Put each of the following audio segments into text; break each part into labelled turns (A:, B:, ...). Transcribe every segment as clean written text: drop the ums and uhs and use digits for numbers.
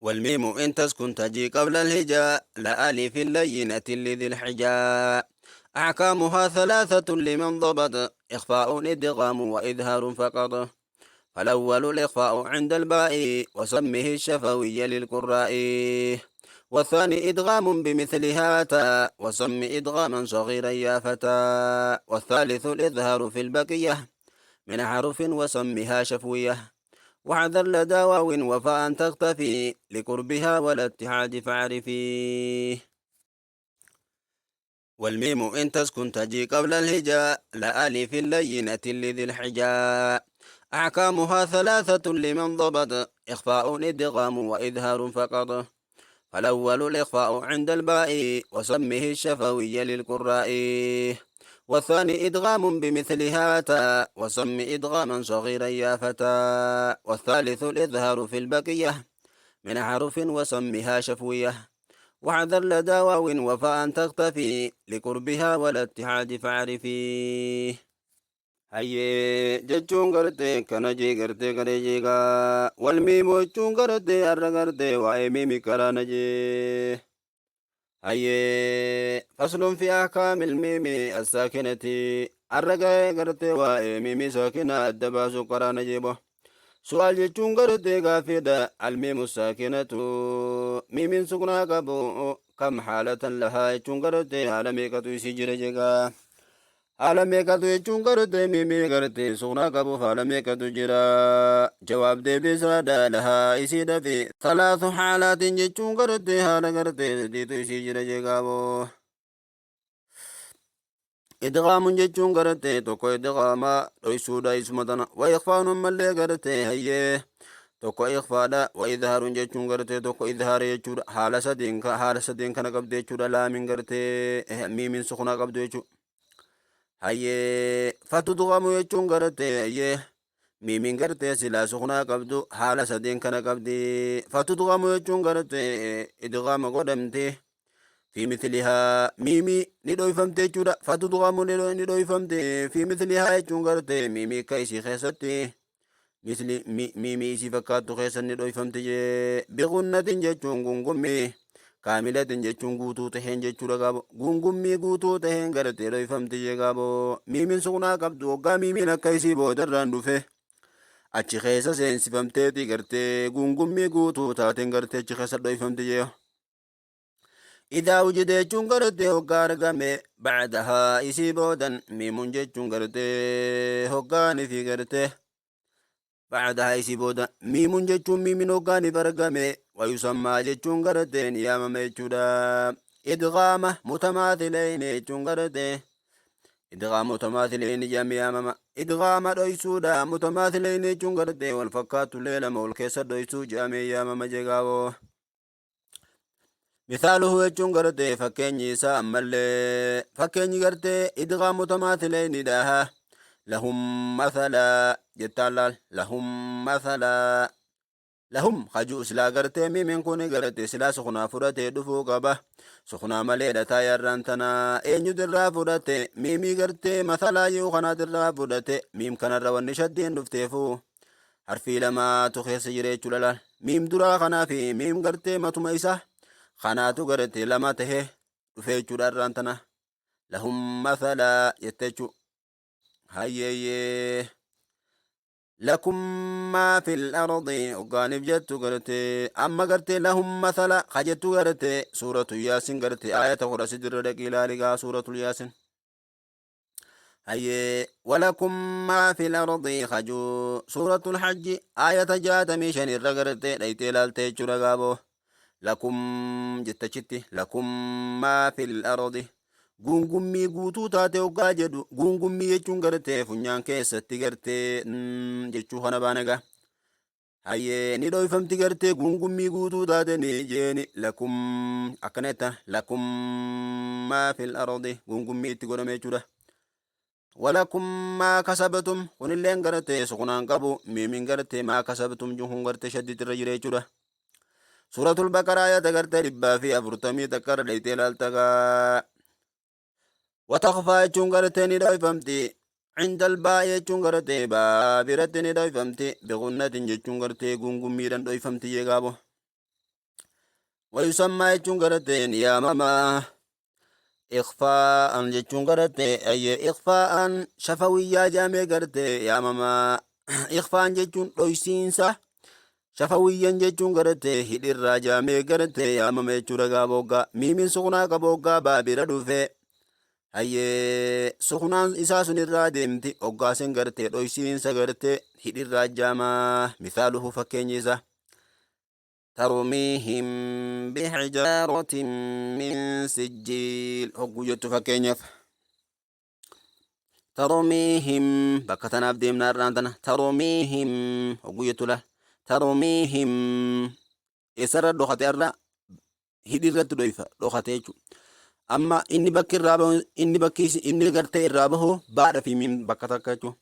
A: والميم إن تسكن تجي قبل الهجاء لا ألف لينة لذي الحجاء. أحكامها ثلاثة لمن ضبط: إخفاء، إدغام، وإظهار فقط. فالأول الإخفاء عند الباء، وسمه الشفوي للقراء. والثاني إدغام بمثلها تاء، وسم إدغاما صغيرا يا فتى. والثالث الإظهار في البقية من حرف، وسمها شفوية. وحذر لدى واو وفاء تختفي لقربها ولا اتحاد فاعرفي. والميم إن تسكن تجي قبل الهجاء لا ألف لينة لذي الحجاء. أحكامها ثلاثة لمن ضبط: إخفاء، إدغام، وإظهار فقط. فالأول الإخفاء عند الباء، وسمه الشفوي للقراء. والثاني إدغام بمثلها تاء، وسم إدغاما صغيرا يا فتى. والثالث الإظهار في البقية من حرف، وسمها شفوية. وحذر لدى واو وفاء تختفي لقربها ولا اتحاد فاعرفي. Hayyee, jechuun gartee kana jee gartee kana jeegaa. والميم jechuun gartee har'a gartee waa'ee miimi karaana jee. Hayyee, فصل في أحكام الميم الساكنة. Har'a ga'ee gartee waa'ee miimi saakina adda baasu karaana jeebo. سؤال jechuun gartee gaaffiidha. الميم الساكنة, miimiin suknaa qabu, كم حالة لها jechuun gartee haala meeqatu isii jira jeegaa. Haala meeqatu jechuun gartee miimii gartee suknaa qabuuf haala meeqatu jira? Jawaab, deebisaadha. لها, isiidha fi, ثلاث حالات jechuun gartee haala gartee sadiitu isii jira jeegaaboo. إدغام jechuun gartee tokko idgaama dhoysuudha isuma tana. وإخفاء ammallee gartee, hayyee, tokko ikhfaadha. وإظهار jechuun gartee tokko idhaara jechuudha. Haala sadiin kana qabdu jechuudha laamiin gartee miimiin suknaa qabdu jechuudha. Hayyee, فتدغم jechuun gartee, hayyee, miimiin gartee silaa suknaa qabdu haala sadiin kana qabdi. فتدغم jechuun gartee idgaama godhamte. في مثلها, miimii ni dhoyfamte jechuudha. فتدغم, ni dhoyfamte. في مثلها jechuun gartee miimii akka isii keessatti, مثل, miimii isii fakkaattu keessa ni dhoyfamte jee. بغنة jechuun gungummii, كاملة jechuun guutuu taheen jechuudha gaabo. Gungummii guutuu taheen gartee dhoyfamte jee gaabo. Miimiin suknaa qabdu waggaa miimiin akka isii boodarraan dhufe achi keessa seensifamteeti gartee gungummii guutuu taateen gartee achi keessa dhoyfamte jee. إذا وجد jechuun gartee hoggaa argame, بعدها, isii boodan, ميم jechuun gartee hoggaani fi gartee, بعدها, isii booda, ميم jechuun miimiin hoggaaniif argame, ويسمى jechuun gartee ni yaamama jechuudha. إدغام متماثلين jechuun gartee إدغام متماثلين jedhamee yaamama. Idgaama dhoysuudha. متماثلين jechuun gartee wal fakkaatullee lama wal keessa dhoysuu jedhamee yaamama jegaawoo. مثاله jechuun gartee fakkeenyi isaa ammallee fakkeenyi gartee إدغام متماثلين dha. لهم مثلا jettaan laal. لهم مثلا, لهم hajuu silaa gartee miimiin kun gartee silaa suknaa fudhatee dhufuu qaba. Suknaa maleedha taayarraan tana. Eenyutirraa fudhate? Miimii gartee مثلا yoo kanaatirraa fudhate. Miim kanarra wanni shaddiin dhufteefu harfii lamaatu keessa jira jechuudha laal. Miim duraa kanaa fi miim gartee matuma isaa kanaatu gartee lama tahe dhufe jechuudha irraan tana. لهم مثلا jette jechuu. Hayyeeyyee, لكم ما في الأرض hoggaaniif jettu gartee amma gartee لهم مثلا kajettu gartee suuratu Yaasin gartee aayata 13 irra dhaqii ilaaligaa, suuratul Yaasin. Hayyee, ولكم ما في الأرض kajuu suuratul Hajji aayata 65 irra gartee dhayxee ilaaltee jechuudha gaaboo. لكم jettachitti لكم ما في الأرض gungummii guutuu taate hoggaa jedhu, gungummii jechuun gartee funyaan keessatti gartee jechuu kana baanaga. Hayyee, ni dhoyfamti gartee gungummii guutuu taate ni jeeni. لكم akkana jetta. لكم ما في الأرض gungummii itti godhame jechuudha. ولكم ما كسبتم kunilleen gartee sukunaan qabu miimiin gartee ما كسبتم kun gartee shaddiit irra jira jechuudha. Suuratul Baqaraa ayata gartee 141 irra dhayxee ilaaltagaa. وتخفى jechuun gartee ni dhoyfamti. عند الباء jechuun gartee baa biratti ni dhoyfamti. بغنة jechuun gartee gungummiidhaan dhoyfamti jeegaabo. Wayusammaa jechuun gartee ni yaamama. Ikhfaa'an jechuun gartee ayyee ikhfaa'an shafawiyyaa jaamee gartee yaamama. Ikhfaan jechuun dhoysiinsa. Shafawiyyan jechuun gartee hidhirraa jaamee gartee yaamama jechuudha gaaboggaa. Miimiin sukunaa qabooggaa baabira dhufe. Hayyee sukunaan isaa sun irraa deemti hoggaasen gartee dhoysiinsa gartee hidhirraa jaamaa. Misaaluhu fakkeenyi isaa. Tarmiihim bihijaaratin min sijjiil hogguu jettu fakkeenyaaf. Tarmiihim bakka tanaaf deemna har'aan tana. Tarmiihim hogguu jettu la. Tarmiihim eessarra dhokate har'a hidhi irratti dhoyfa dhokate jechuudha. Amma inni bakki irraa bahu inni bakki inni gartee irraa bahu baadha fi miim bakka takka jechuudha.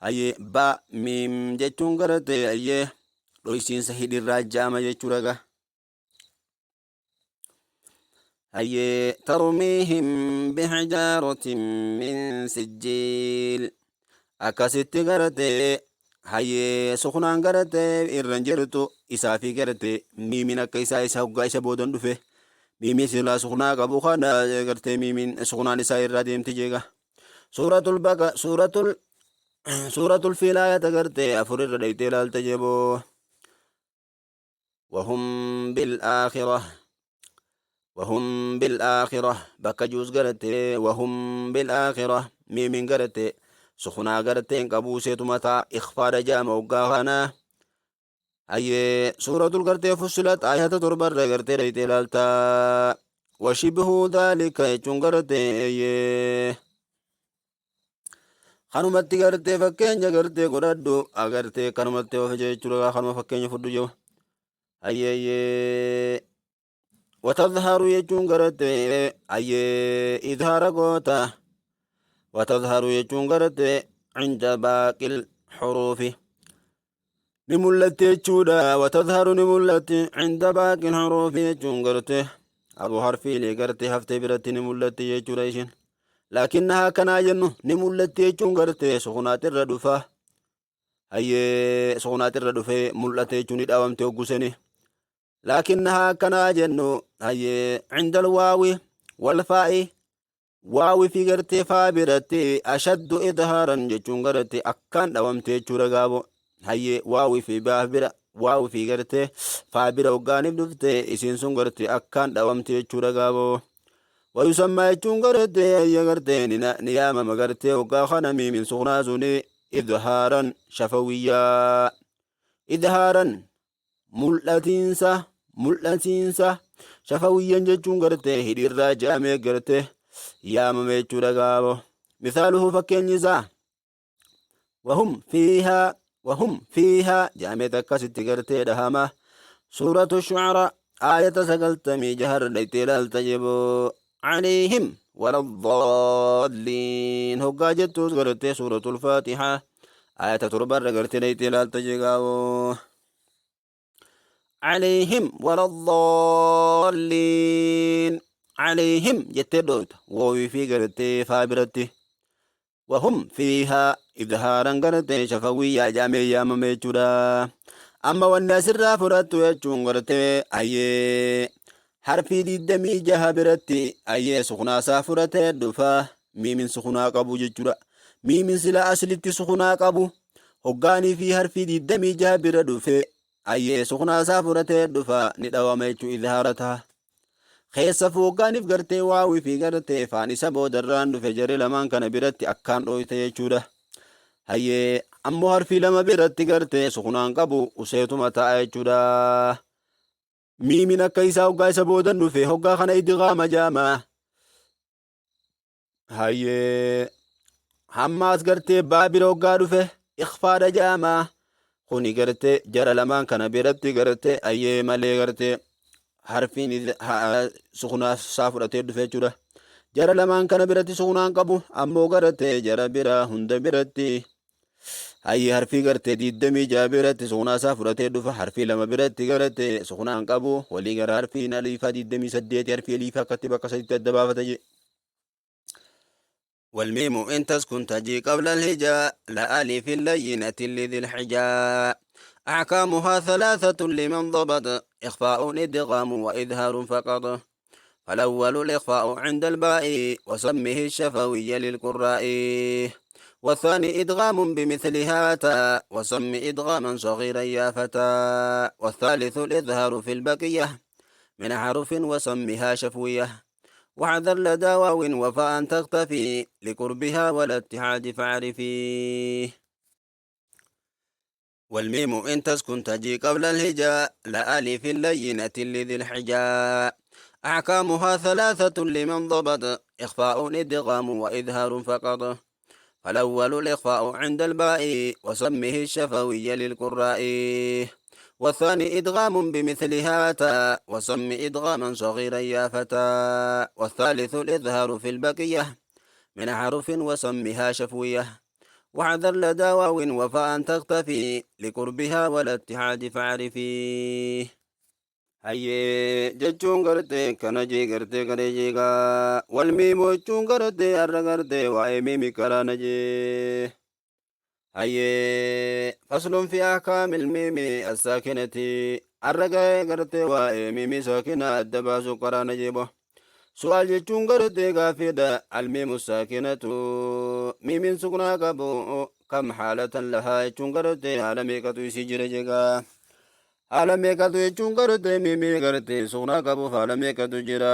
A: Hayyee baa miim jechuun gartee hayyee dhoysiinsa hidhi irraa jaama jechuudha gaa. Hayyee tarmiihim bihijaaratin min sijjiil akkasitti gartee hayyee sukunaan gartee irra hin jirtu isaa fi gartee miimiin akka isaa isa hoggaa isa boodan dhufe miimiin silaa sukunaa qabu kana gartee miimiin sukunaan isaa irraa deemti jeega. Suuratul baqa suuratul suuratul fiil ayata gartee afur irra dhayxee ilaalte jeboo. وهم بالآخرة وهم بالآخرة bakka juus gartee وهم بالآخرة miimiin gartee sukunaa garteen qabuu seetu mataa ikhfaadha jaama hoggaa kana hayyee suuratul gartee fussilat ayata torbarra gartee dhayxee ilaaltaa washibhu dhaalika jechuun gartee eeyyee kanumatti gartee fakkeenya gartee godhadhu agartee kanumatti of jechuudha kanuma fakkeenya fudhu jiru hayyeeyyee watadharu jechuun gartee hayyee idhaara goota watadharu jechuun gartee cinda baaqil xuruufi ni mul'atti jechuudha watadharu ni mul'atti cinda baaqil xuruufi jechuun gartee abu harfiilee gartee haftee biratti ni mul'atti jechuudha ishiin laakinnahaa akkanaa jennu ni mul'atti jechuun gartee sukunaati irra dhufa hayyee sukunaati irra dhufee mul'ate jechuun ni dhaabamte hogguseni laakinnahaa akkanaa jennu hayyee cindal waawi wal faa'i waawi fi gartee faa biratti ashaddu idhaaran jechuun gartee akkaan dhawamte jechuudha gaabo hayyee waawi fi baa bira waawi fi gartee faa bira hoggaaniif dhufte isiin sun gartee akkaan dhawamte jechuudha gaabo wayusammaa jechuun gartee ayya gartee ni yaamama gartee hoggaa kana miimin sukunaa suni idhaaran shafawiyyaa idhaaran mul'atiinsa mul'atiinsa shafawiyyan jechuun gartee hidhiirraa jaamee gartee yaamame jechuudha gaabo misaaluhu fakkeenyi isaa wahum fiihaa wahum fiihaa jaamee akkasitti gartee dhahama suuratu shu'ara aayata sagaltamii jaharra dhayxee ilaalta jeboo عليهم ولا الضالين hoggaa jettuus gartee suuratul faatihaa aayata torbarra gartee dhayxee ilaalta jegaawoo عليهم ولا الضالين عليهم jettee dhoofta woowii fi gartee faa biratti وهم فيها إظهارا gartee shafawiyyaa jaamee yaamame jechuudha amma wanni asirraa fudhattu jechuun gartee ayyee harfii digdamii jaha biratti ayyee sukunaasaa fudhatee dhufa miimin sukunaa qabu jechuudha miimin sila aslitti sukunaa qabu hoggaanii fi harfii digdamii jaha bira dhufe ayyee sukunaasaa fudhatee dhufa ni dhawama jechuu idhaara ta'a keessa hoggaaniif gartee waawii fi gartee faan isa boodarraan dhufe jari lamaan kana biratti akkaan dhooyte jechuudha hayyee ammoo harfii lama biratti gartee sukunaan qabu useetuma ta'a jechuudha miimin akka isaa hoggaa isa boodan dhufe hoggaa kana idgaama jaama hayyee hammaas gartee baa bira hoggaa dhufe ikhfaadha jaama kuni gartee jara lamaan kana biratti gartee ayyee malee gartee harfiin sukunaa isaa fudhatee dhufe jechuudha jara lamaan kana biratti sukunaan qabu ammoo gartee jara bira hunda biratti hayyee harfii gartee digdamii jaha biratti sukunaa isaa fudhatee dhufa harfii lama biratti gartee sukunaan qabu walii gara harfiin aliifaa digdamii saddeeti harfii aliifaa akkatti bakka sadiitti adda baafata je والميم إن تسكن تجي قبل الهجاء لا ألف اللينة لذي الحجاء. أحكامها ثلاثة لمن ضبط، إخفاء إدغام وإظهار فقط. فالأول الإخفاء عند الباء وسمه الشفوي للقراء، والثاني إدغام بمثلها تاء وسم إدغاما صغيرا يا فتى، والثالث الإظهار في البقية من حرف وسمها شفوية، وحذر لدى واو وفاء تختفي لقربها ولا اتحاد فاعرفي. والميم إن تسكن تجي قبل الهجاء لا ألف اللينة لذي الحجاء. أحكامها ثلاثة لمن ضبط، إخفاء إدغام وإظهار فقط. فالأول الإخفاء عند الباء وسمه الشفوي للقراء، والثاني إدغام بمثلها تاء وسم إدغاما صغيرا يا فتى، والثالث الإظهار في البقية من حرف وسمها شفوية، وحذر لدى واو وفاء تختفي لقربها ولا اتحاد فاعرفي. Hayyee jechuun gartee kana jee gartee kana jeegaa walmiimoo jechuun gartee har'a gartee waa'ee miimi karaa na jee. Hayyee faslun fi ahkaamil miimi assaakinati har'a ga'ee gartee waa'ee miimi saakina adda baasu karaa na jeebo. Su'aal jechuun gartee gaaffiidha. Almiimu saakinatu miimiin suknaa qabu kam haalatan lahaa jechuun gartee haala meeqatu isii jira jeegaa. Haala meeqatu jechuun gartee miimii gartee suknaa qabuuf haala meeqatu jira.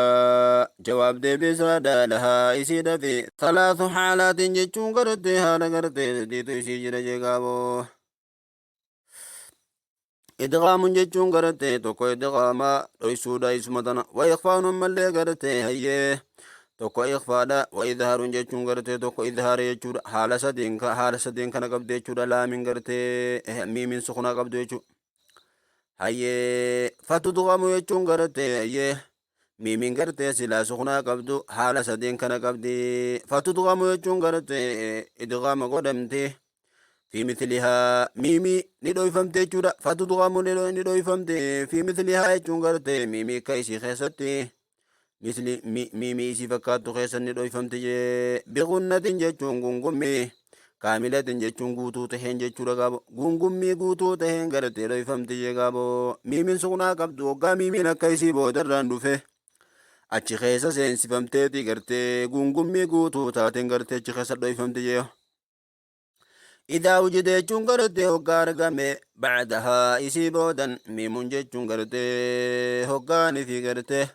A: Jawaab deebisaadha lahaa isiidha fi talaatu haalaatiin jechuun gartee haala gartee sadiitu isii jira jeegaaboo. Idgaamun jechuun gartee tokko idgaama dhoysuudha isuma tana. Wa ikhfaanun ammallee gartee hayyee tokko ikhfaadha. Wa idhaarun jechuun gartee tokko idhaara jechuudha. Haala sadiin kana qabdu jechuudha. Laamin gartee miimiin suknaa qabdu jechuudha. Hayyee fatudgamu jechuun gartee hayyee miimiin gartee silaa suknaa qabdu haala sadiin kana qabdi. Fatudgamu jechuun gartee idgaama godhamti. Fi mithlihaa miimii ni dhoyfamte jechuudha. Fatudgamu ni dhoyfamte fi mithlihaa jechuun gartee miimii akka isii keessatti misli miimii isii fakkaattu keessa ni dhoyfamte jee. Biqunnatin jechuun gungummii kaamilatin jechuun guutuu taheen jechuudha gaabo. Gungummii guutuu taheen gartee dhoyfamte jee gaabo. Miimiin suknaa qabdu hoggaa miimiin akka isii boodarraan dhufe achi keessa seensifamteeti gartee gungummii guutuu taateen gartee achi keessa dhoyfamte jee. Idaa wujide jechuun gartee hoggaa argame bacdahaa isii boodan miimuun jechuun gartee hoggaanii fi gartee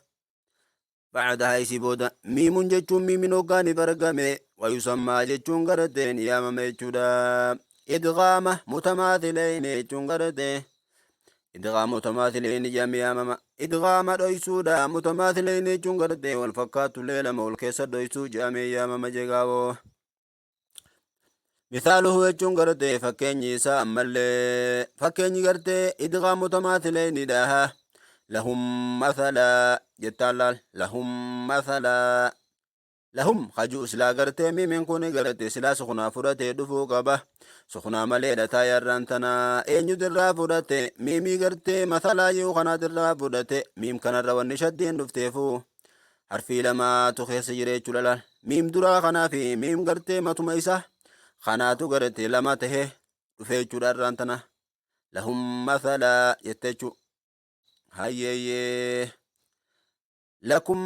A: bacdahaa isii booda miimuun jechuun miimiin hoggaaniif argame wayusammaa jechuun gartee ni yaamama jechuudha. Idgaama mutamaathilayni jechuun gartee idgaama mutamaathilayni jedhamee yaamama. Idgaama dhoysuudha mutamaathilayni jechuun gartee wal fakkaatullee lama wal keessa dhoysuu jedhamee yaamama jegaawoo. Misaaluhu jechuun gartee fakkeenyi isaa ammallee fakkeenyi gartee idgaam mutamaathilaynidha. Lahum mathalaa jettaan laal lahum mathalaa lahum hajuu silaa gartee miimiin kun gartee silaa suknaa fudhatee dhufuu qaba. Suknaa maleedha taayarraan tana eenyutirraa fudhate miimii gartee mathalaa yoo kanaatirraa fudhate miim kanarra wanni shaddiin dhufteefu harfii lamaatu keessa jira jechuudha laal. Miim duraa kanaa fi miim gartee matuma isaa kanaatu gartee lama tahee dhufee jechuudha irraan tana. Lahum mathalaa jette jechuudha. Hayyeeyyee. Lakum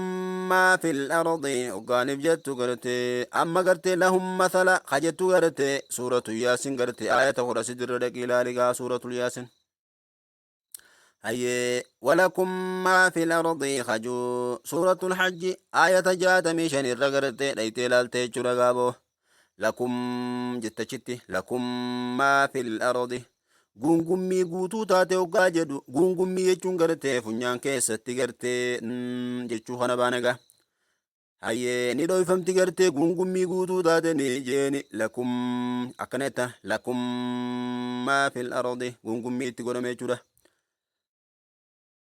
A: maa fil ardi hoggaaniif jettu gartee amma gartee lahum mathala ka jettu gartee suuratu Yaasin gartee aayata 13 irra dhaqii ilaali gaa suuratul Yaasin. Hayyee walakum maa fil ardi kajuu suuratul Hajji aayata 65 irra gartee dhayxee ilaaltee jechuudha gaaboo. Lakum jettachitti lakum maa fil ardi gungummii guutuu taate hoggaa jedhu gungummii jechuun gartee funyaan keessatti gartee jechuu kana baana gaa. Hayyee ni dhoyfamti gartee gungummii guutuu taate ni jeeni lakum akkana jetta lakum maa fil ardi gungummii itti godhame jechuudha.